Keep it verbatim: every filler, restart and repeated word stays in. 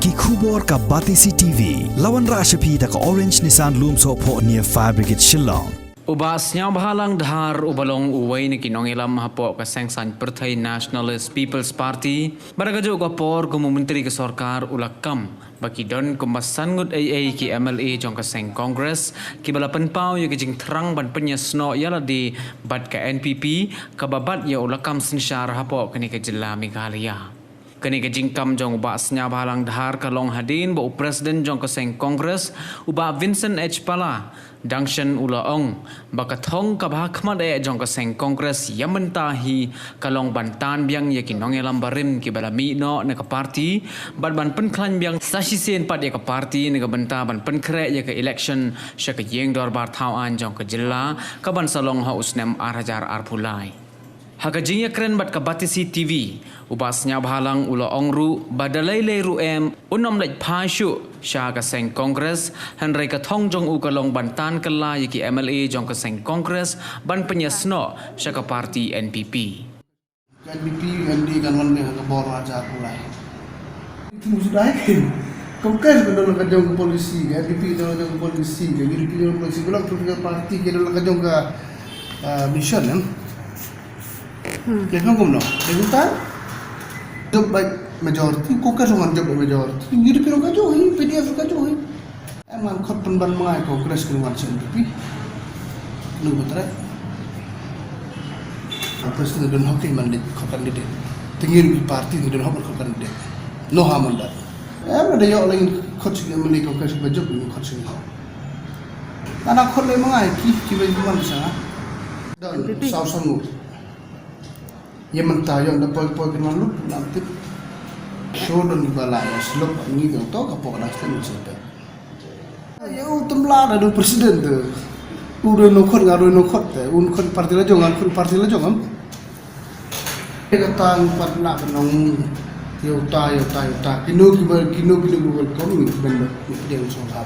Ki khubor ka Batesi T V, la wanrah sha phi da ka Orange Nissan Lumsohphoh near Fire Brigade Shillong. U Bah Sniawbhalang Dhar uba long uwei na ki nongïalam hapoh ka seng saiñ pyrthei Nationalist People's Party, bad ha kajuh ka por kum u myntri ka sorkar u la kam ba ki don kumba san ngut eiei ki M L A jong ka seng Congress kiba la pynpaw ïa ka jingthrang ban pynïasnoh ïa lade bad ka N P P kaba bat ïa u lakam synshar hapoh kane ka jylla Meghalaya. Kane ka jingkam jong u Bah Sniawbhalang Dhar ka long hadien ba u President jong ka seng Congress, u Bah Vincent H Pala, dang shen u la ong ba ka thong kaba ha khmat eh jong ka seng Congress ïa mynta hi ka long ban tan biang ïa ki nongïalam barim kiba la mih noh na ka party bad ban pynkhlaiñ biang sa shisien pat ïa ka party na ka bynta ban pynkhreh ïa ka election sha ka ïing dorbar thaw aiñ jong ka jylla ka ban sa long ha u snem ar hajar arphew lai. Ha ka jingïakren bad ka Batesi T V, u Bah Sniawbhalang u la ong ruh ba da lei lei ruh em un ym leit phai shuh sha ka seng Congress, hynrei ka thong jong u ka long ban tan kylla ïa ki M L A jong ka seng Congress ban pynïasnoh sha ka party N P P. Ka N P P, N D A kan wan biang ha ka bor ar hajar arphew lai. Itu sudah yakin. Congress ka don la ka jong ka policy, ka N P P ka don la ka jong ka policy, ka U D P ka don la ka policy, ka long political party ka don la ka jong ka, ah, mission, em. Hmm. Dia kan kumno? Dia kan jop by majority, Congress kan jop by majority. U D P ka jong hi, P D F ka jong hi. Em, ngan khot pynban ma nga ïa Congress kin wan sha N P P. Kino ba treh? Congress ngi don hok ki man leit khot candidate. Te ngi ruh ki party ngi don hok ban khot candidate. No harm in that. Em, lada ïoh lei ngin khot sha ki M L A Congress ba jop, ngin khot sha ki. Ngan khot lei ma nga ïa ki, ki ba kin wan sha nga. Don, N P P. Saw san ngut. Ïa mynta ïoh da poi poi kin wan lut, ngam tip. Shu don kiba lah ïa slok, ngi ïoh to ka pok da slem sinte. Ïa u tymla da u president te. U dei nongkhot, nga dei nongkhot te. Un khot party la jong, ngan khot party la jong, em. Ïa kata ngi pat lah ban ong ïa uta, ïa uta, ïa uta. Kino kiba, kino, kino kiba welcome ngi ban, ngi pdiang sngewbha.